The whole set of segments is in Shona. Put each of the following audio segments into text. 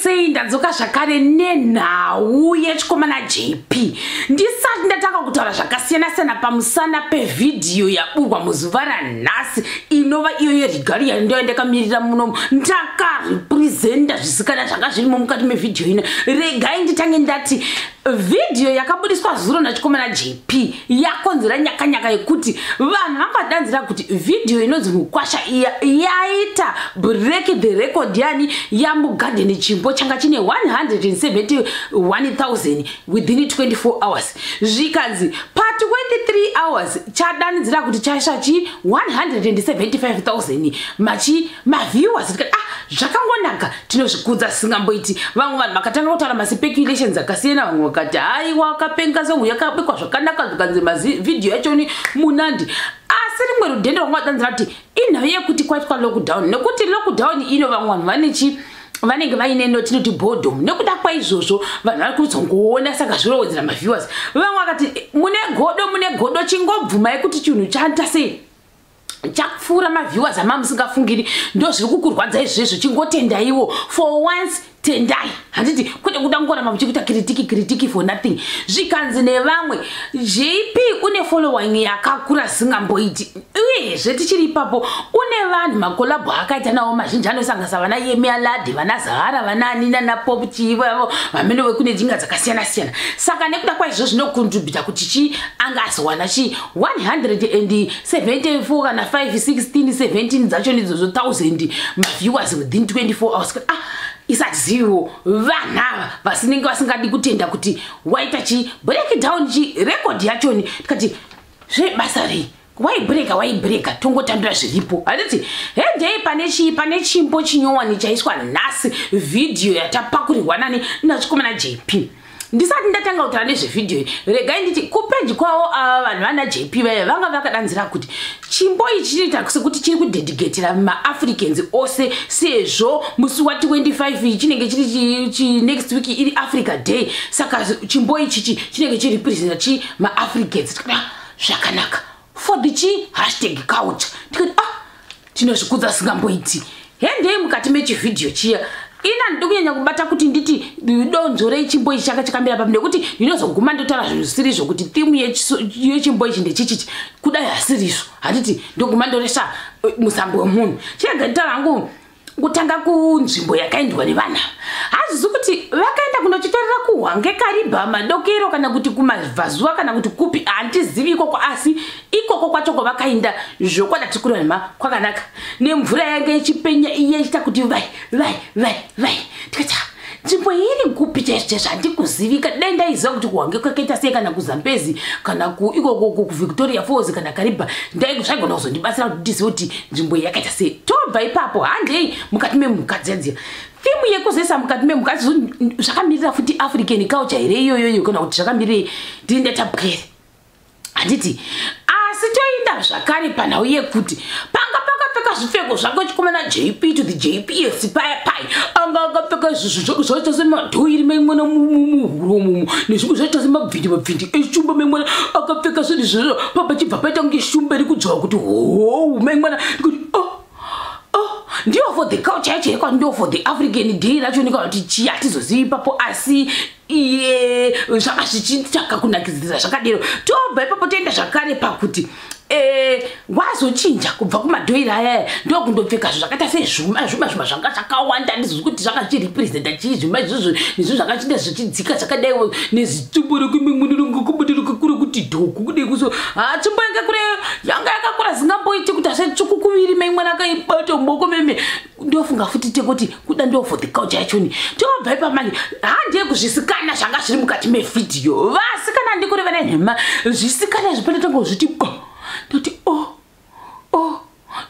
Sei ndadzoka zvakare nenhau yechikomana JP. Ndisati ndatanga kutaura zvakasiyana-siyana pamusana pevhidhiyo yaburwa muzuva ranhasi, inova iyo yeregalia, ndo yandakamirira munomu, ndakarepresenta zvisikana zvanga zvirimo mukati mevhidhiyo ino. Regai nditange ndati vhidhiyo yakabudiswa zuro nachikomana JP yakonzera nyakanyaka yekuti vanhu vangadanzira kuti vhidhiyo inonzi Mukwasha iya yaita break the record yani yamugadheni. Chimbo changa chine 171,000 within 24 hours, zvikanzi pa23 hours chadanidzira kuti chaisva chi 175,000 machi maviewers. Tikati, "Ah, zvakangonaka, tinozvikudza singamboiti." Vamwe vanhu vakatanga kutaura maspeculations akasiyana. Vamwe vakati, "Haiwa, akapenga, songu yakabikwa zvakanaka," zvikanzi mazivhidhiyo yachoni munandi. Asi rimwe rudhende rwanga vadanzira kuti inhau yekuti kwaitwa lockdown, nekuti lockdown ino vamwe vanhu vanechi vanenge vaine notinoti boredom. Nekuda kwaizvozvo vanhu vari kuzongoona, saka zvinowedzera maviewers. Vamwe vakati, "Mune godo, mune godo, chingobvumai kuti chinhu chaita sei, chapfuura maviewers ama musingafungiri, ndo zviri kukurwadza izvezvo. Chingotendaiwo for once, tendai." Handiti kwete kuda kungoramba muchikuita critique, critique for nothing. Zvikanzi nevamwe, JP une following yakakura singamboiti. Uyezve tichiri ipapo, une vanhu macollabo akaita nawo mazhinji, anosanganisa vana Yemi Alade, vana Zahara, vana Anina naPopti, vavo vamene vekune jinga dzakasiyana siyana. Saka nekuda kwaizvo zvinocontributa kuti chi anga azowana chi 174 kana 5 16 17 dzacho nidzodzo 1000 maviewers within 24 hours. Ah, isatiziviwo vanhu ava vasinenge vasingadi kutenda kuti waita chi break down chi record yachoni. Tikati, zvebasa rei? Waibreaka, waibreaka, tongotambira zviripo. Handiti hendei pane chii, pane chimbo chinyowani chaiswa nhasi, vhidhiyo yatapakurirwa nani, nachikomana JP. Ndisati ndatanga kutaura nezvevhidhiyo iyi, regai nditi kupeji kwavo ava vanhu vana JP vaya vanga vakadanzira kuti chimbo ichi chinoita sekuti chiri kudedicatera maAfricans ose, sezvo musi wa25 chinenge chiri next week iri Africa Day. Saka chimbo ichichi chinenge chirepresenta chi maAfricans. Zvakanaka for the chi #culture. Tikati, "Ah, tinozvikudza singamboiti." Hendei mukati mechivhidhiyo chiya. Ina ndidi kunyanya kubata kuti nditi donzvo rechimbo ichi changa chakamira papi, nekuti ndinozoguma ndotaura zvinhu zvisirizvo, kuti theme yechimbo ichi ndechichichi, kudai hasirizvo. Handiti ndoguma ndoresa musambo wemunhu. Chirega nditaura hangu kutanga kunzvimbo yakaendwa nevana. Hazvisi kuti vakaenda kundochitorera kuHwange, Karibha, Madokero, kana kuti kumabvazuva, kana kuti kupi, handizivi ikoko. Asi ikoko kwacho kwavakaenda, zvokwada tiri kurema kwakanaka, nemvura yange ichipenya iye ichiita kuti vai vai vai vai. Tikati, "Nzvimbo iri kupi chaizvo chaizvo?" Handikuzivika. Dai ndaiziva kuti kuHwange kwakaita sei, kana kuZambezi, kana ikoko kuVictoria Falls, kana Karibha, zvaigona kuzondibatsira kuti ndizive kuti nzvimbo iyi yakaita sei. Tobva ipapo, handei mukati memhuka dziyadziya. Theme yekuzoisa mukati memhuka zvakamirira futi African culture here iyoyoyo, kana kuti zvakamirirei? Ndini ndatabwere, handiti? Asi toenda zvakare panhau yekuti panga pakapfeka zvipfeko zvako chikomana JP to the JPS. Paya pai anga akapfeka zvaita semadhoiri maimwana muhuro mumu, nezvimwe zvaita semabvindi mabvindi eshumba. Maimwana akapfeka zvinhu izvozvo, papa chibva paita kunge shumba iri kudzvava kuti hou. Maimwana, ndikuti, "Oh, oh, ndiyo for the culture yacho yekwa, ndo for the African Day racho, nekana kuti chii?" Hatizozivi ipapo, asi iye zvanga zvichitsvaka kunakidzira zvakadero. Tobva ipapo, toenda zvakare pakuti wazochinja kubva kumadhoiri ayaya, ndokundopfeka zvo zvakaita sezvuma zvuma zvuma zvanga zvakawanda. Ndizvo kuti zvanga zvichirepresenta chii zvuma izvozvo, nezvo zvakachinda zvichidzika zvakadaiwo, nezitumbo rekumimwiniringakubudirikakure kuti dhoku kudai kuso. Ha, tsvimbo yanga kure, yanga yakakura zingamboiti kuti asetsvuku kuviri. Maimwana akaibata muboko meme. Ndofunga futi tekuti kuda ndo for the culture yachoni. Tobva ipamani, handei kuzvisikana zvanga zviri mukati mevhidhiyo. Vasikana, ndikureva nenhema, zvisikana izvi panotanga zviti ndoti, "Oh, oh,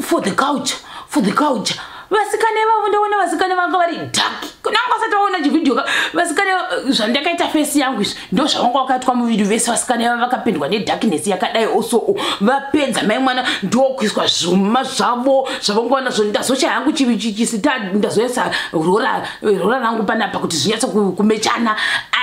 for the culture, for the culture." Vasikana ivavo, ndaona vasikana vanga vari dark. Kunanga vasati vaona chivhidhiyo ka, vasikana, zvandakaita face yangu izvi ndo zvavanga vakaitwa muviri vese. Vasikana ivava vakapindwa nedarkness yakadai oso. Vapedza, mai mwana, ndokuiswa zvuma zvavo zvavanga vanazvo. Ndazocha hangu chisita, ndazoisa rora rora rangu panapa kuti zvinyatso kumechana.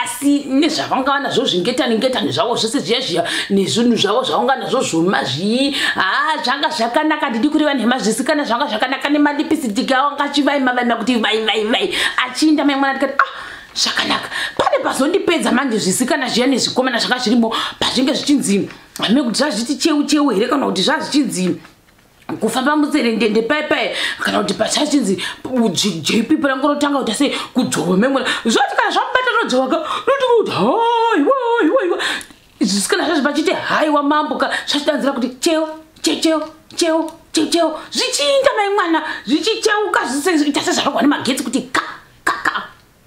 Asi nezvavanga vanazvo, zvingetani ngetani zvavo zvese zviya zviya, nezvinhu zvavo zvavanga nazvo zvoma zvii, ha, zvanga zvakanaka. Ndidi kureva nhema, zvisikana, zvanga zvakanaka nemalipstick avanga achivaima vaima kuti vai vai vai achiinda mai mwana. Ndikati, "Ah, zvakanaka." Pane pazondipedza manje, zvisikana zviya nezvikomana zvanga zvirimo, pazvinge zvichinzi hame kuti zvazviti cheu cheu here, kana kuti zvazvichinzi kufamba mutserendende pai pai, kana kuti pachachinzi JP parangorotanga kuti ase kudzvova memwana, zvati kana zvamubata rodzvovaka roti kuti haiwa haiwa haiwa. Zvisikana zvazvo pachiti haiwa mambo ka, zvachidanzira kuti cheu checheu cheu checheu, zvichiinda mai mwana, zvichicheuka zviita sezvarogwa nemagetsi kuti ka ka ka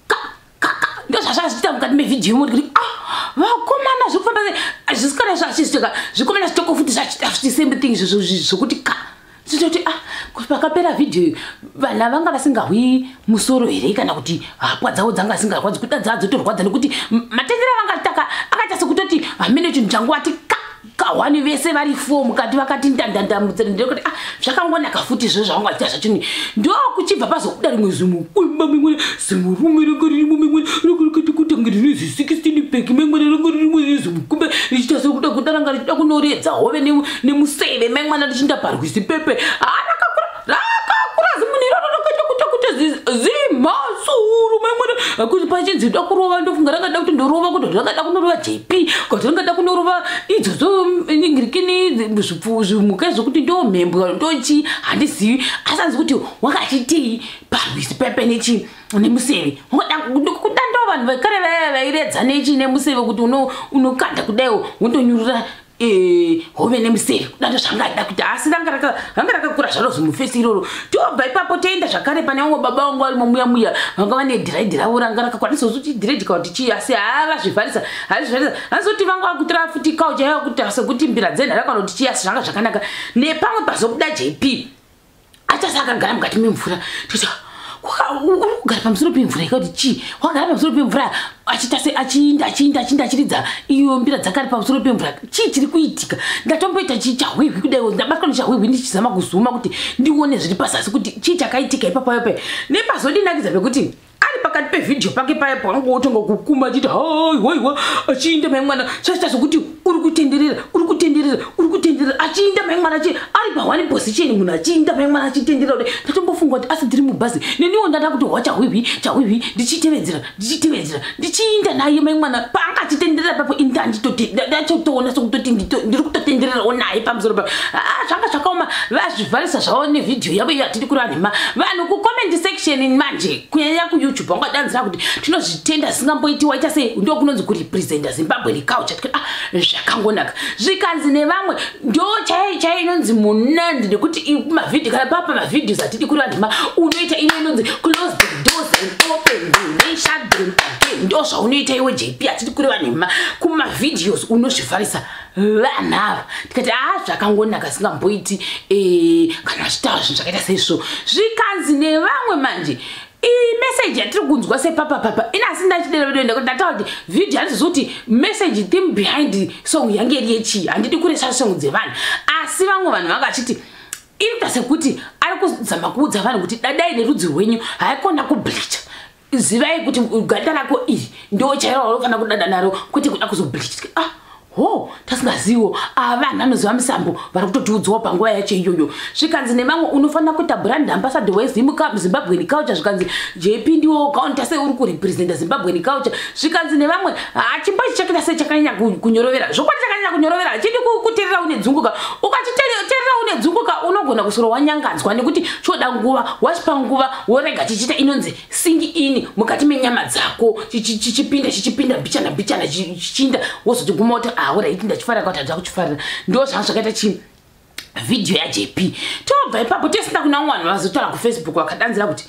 ka ka ka. Ndo zvazvazviita mukati mevhidhiyo mo. Kuti ah, vakomana, zviri kufamba sei? Zvisikana zvachizviteka, zvikomana zvitoko futi zvachiita futi same thing zvokuti ka. Titoti ah, pakapera vhidhiyo, vana vanga vasingahwi musoro here, kana kuti hapwa dzavo dzanga dzisingarwadzi? Kuda dzadzotorwadza nekuti matendero avanga taka akaita sekutoti hamene chinhu changu ati ka kahwani, vese vari four mukati vakati ndandanda mutserendere. Kuti ah, zvakangonaka futi izvo zvavanga vachiita zvachoni. Ndokuchibva pazobuda rimwe zimukwimba mimwe, zimurume ringe ririmo mimwe, rikuti rine zi16 pack memwe, ringe ririmo zimukumbe richiita sekuda kuda ranga richida kunoredza hove nemuseve memwana, richinda parwizi pepe. Ah, rakakura rakakura zimunhu iroro, rakaita kuita kuita zimhasuru memwana, kuti pachinzi da kurova, ndofunga rakada kuti ndorova, kuti rakada kunorova JP, kuti ringada kunorova idzodzo ngirikini zvimuka zvokuti ndo mhembwa ndochi, handizivi. Asi anzi kuti wakachitei parwizi pepe nechi nemuseve, kuda ndo vanhu vekare vaya vairedza nechi nemuseve, kuti unokanda kudaiwo wondonyurura hove nemuseve, kuda ndo zvangada kuti. Asi ranga rakakura zvaro zimufesi iroro. Tobva ipapo toenda zvakare pane vamwe baba vangu varimo muya muya, vanga vane dread ravo ranga rakakwanisa kuti dread kana kuti chii, asi havazvivharisa, hazvivharisa. Asi kuti vanga vakutora futi kaucha yava kuita sekuti mbira dzenhara kana kuti chii, asi zvanga zvakanaka. Nepamwe pazobuda JP achasi akagara mukati memvura, toti uri kugara pamusoro pemvura ikati chii, wakagara pamusoro pemvura achiita se achiinda achiinda achiinda achiridza iyo mbira dzakari pamusoro pemvura, chii chiri kuitika? Ndatomboita chahwihwi kudai, ndabatwa nechahwihwi ndichizama kuzuma kuti ndione zviri pazasi, kuti chii chakaitika ipapo ipapo. Nepazondinakidza pekuti ari pakati pevhidhiyo pake paya pangotonga kukuma achiti haiwaiwa achiinda mai mwana, chaita sokuti uri kutenderera, uri kutenderera, uri kutenderera, achiinda mai mwana, ari paone position, munhu achiinda mai mwana achitenderera kudai. Ndatombofunga kuti asi ndiri mubhazi neniwo, ndada kuti hwa chahwihwi chahwihwi, ndichitevedzera ndichitevedzera ndichiinda naye mai mwana paanga achitenderera papo. Ini ndatoona sokutoti ndiri kutotendererawo naye pamusoro pa. Ah, zvanga zvakaoma. Vazvivharisa zvavo nevhidhiyo yavo iyo, hatidi kureva nhema. Vanhu kucomment section manje, kunyanya kuYouTube, vangadanzira kuti tinozvitenda zvisingamboiti, waita sei, ndo kunonzi kurepresenta Zimbabwe culture. Tikati ah, zvakangonaka. Zvikanzi nevamwe ndo chaiyo chaiyo inonzi munandi, nekuti mavhidhiyo kana papa mavhidhios, hatidi kureva nhema, unoita ino inonzi close the doors and open them, then shut them again. Ndo zvaunoita iwe JP, hatidi kureva nhema, kumavhidhios unozvivharisa vanhu ava. Tikati a, zvakangonaka singamboiti kana vachitaura zvinhu zvakaita seizvo. Zvikanzi nevamwe manje, iyi meseji yatiri kunzwa sepapapapa ina, asi ndachidera vedu ndataura kuti vhidhiyo handizivi kuti message theme behind song yange iri yechii. Handidi kuresa song dzevanhu, asi vamwe vanhu vanga vachiti iriita sekuti ari kuzama kuudza vanhu kuti dadai nerudzi rwenyu, haikona kubleacha. Zivai kuti ganda rako iri ndo chairo raunofanira kudada naro, kwete kuda kuzobleacha. Ah, ho, tasingaziviwo ava vanhu vanoziva musambo vari kutotiudzawo panguva yacho iyoyo. Zvikanzi nemamwe unofanira kuita brand ambassador weZimbabwean culture. Zvikanzi JP ndiwo kaunta sei uri kurepresenta Zimbabwean culture. Zvikanzi nevamwe hachimbo ichi chakaita sei chakanyanya kunyorovera, zvokwadi chakanyanya kunyorovera, hachidi kuteerera une dzunguka. Ukachiteerera une dzunguka unogona kusoro wanyanganzwa, nekuti choda nguva, wachipa nguva, worega chichiita inonzi sink in mukati menyama dzako, chichipinda chichipinda mbichana mbichana chichiinda, wozotiguma kuti alright, ndachifarira kuti handida kuchifarira. Ndo zvanga zvakaita chii vhidhiyo yaJP. Tobva ipapo tesina kuna vamwe vanhu vazotaura kuFacebook, vakadanzira kuti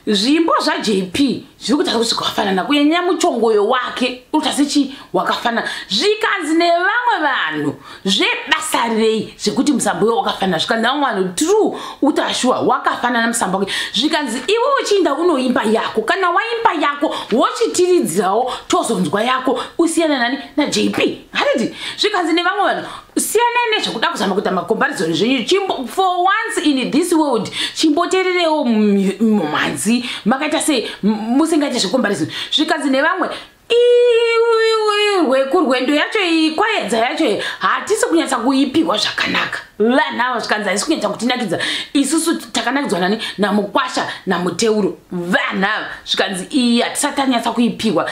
zvimbo zvaJP zviri kuita kusvika wafanana, kunyanya muchongoyo wake uri sechi wakafanana. Zvikanzi nevamwe vanhu, zvebasa rei zvekuti musambo iwo wakafanana? Zvikanzi nevamwe vanhu, true, utashuwa wakafanana musambo wake. Zvikanzi iwe uchiinda unoimba yako, kana waimba yako wochitiridzirawo tozonzwa yako, usiyana nani naJP, handiti? Zvikanzi nevamwe vanhu, siyanai nezvekuda kuzama kuita macomparison zvenyu. For once in this world chimbotererewo mumhanzi makaita sei, musingaite zvecomparison. Zvikanzi nevamwe, Kurwendo yacho iyi, Kwayedza yacho iyi, hatisi kunyatsa kuipiwa zvakanaka. Vanhu ava zvikanzi haisi kunyatsa kutinakidza. Isusu takanakidzwa nani? Namukwasha naMuteuro. Vanhu ava zvikanzi iyi hatisati tanyatsa kuipiwa.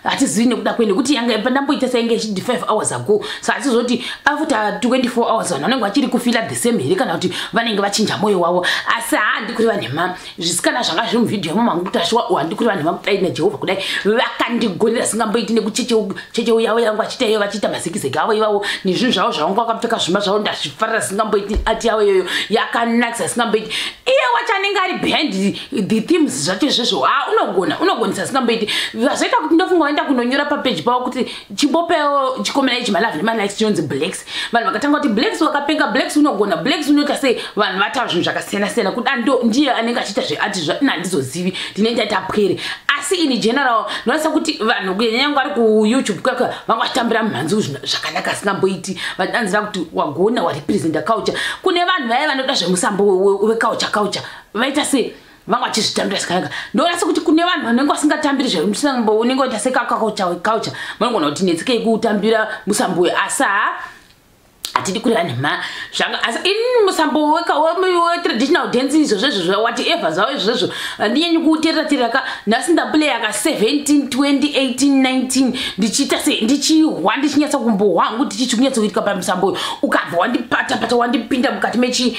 Hatizivi nekuda kwei, nekuti yanga pandamboita sainge ichiti 5 hours ago. Saka hatizoti after 24 hours vanhu vanenge vachiri kufeela the same here, kana kuti vanenge vachinja mwoyo wavo. Asi handi kureva nhema, zvisikana zvanga zviri muvhidhiyo imo mangu kutashiwa, handi kureva nhema, kudai naJehovha kudai vakandigonera singamboiti nekuchecheu yavo yangu vachiita iyo, vachiita mazikizeki avo ivavo nezvinhu zvavo zvavanga vakapfeka, zvima zvavo ndazvifarira singamboiti. Ati yavo iyoyo yakanakisa singamboiti. Iye wacho anenge ari behind the themes zvacho izvezvo, ha, unogona, unogonesa singamboiti. Zvaita kuti ndofunga waenda kunonyora papeji pavo kuti chimbopewo chikomana ichi malove nemalikes, chinonzi Blacks. Vanhu vakatanga kuti Blacks wakapenga, Blacks unogona, Blacks unoita sei. Vanhu vataura zvinhu zvakasiyana siyana. Kuda ndo ndiye anenge achiita zveati handizozivi, ndinenge ndaita pwere. Asi in general ndinoonesa kuti vanhu, kunyanya vari kuYouTube kwaka, vanga vachitambira mumhanzi zvakanaka asingamboiti, vadanzira kuti wagona, warepresenta culture. Kune vanhu vaya vanoda zvemusambo weculture, culture vaita sei, vanga vachizvitambira zvakanaka. Ndoona sekuti kune vanhu vanenge vasingatambiri zvemusambo, unenge waita sekaculture culture, vanogona kuti netsekei kuutambira musambo uyu. Asi ha, hatidi kureva nhema zvanga. Asi ini musambo wetraditional dance izvozvo izvozvo, whatever zvavo izvozvo, handinyanyi kuuteerera teerera ka. Nhasi ndaplaya ka 17, 20, 18, 19, ndichiita se ndichihwa, ndichinyatsa kumbohwa hangu kuti chichi kunyatsokuitika pamusambo uyu. Ukabva wandipata pata, wandipinda mukati mechi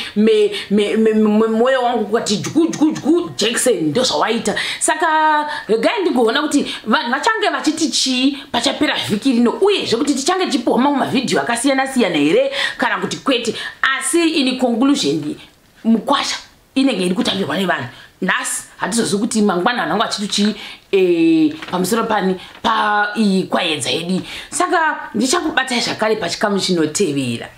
mwoyo wangu, kukati dyu dyu dyu, Jackson, ndo zvawaita. Saka regai ndigoona kuti vanhu vachange vachiti chii pachapera vhiki rino, uyezve kuti tichange tichipiwa mamwe mavhidhiyo akasiyana siyana here kana kuti kwete. Asi in conclusion, mukwasha inenge iri kutambirwa nevanhu nhasi. Hatizozivi kuti mangwana vanhu vanga vachiti chii pamusoro pani paiyi Kwayedza yedu. Saka ndichakubatai zvakare pachikamu chinotevera.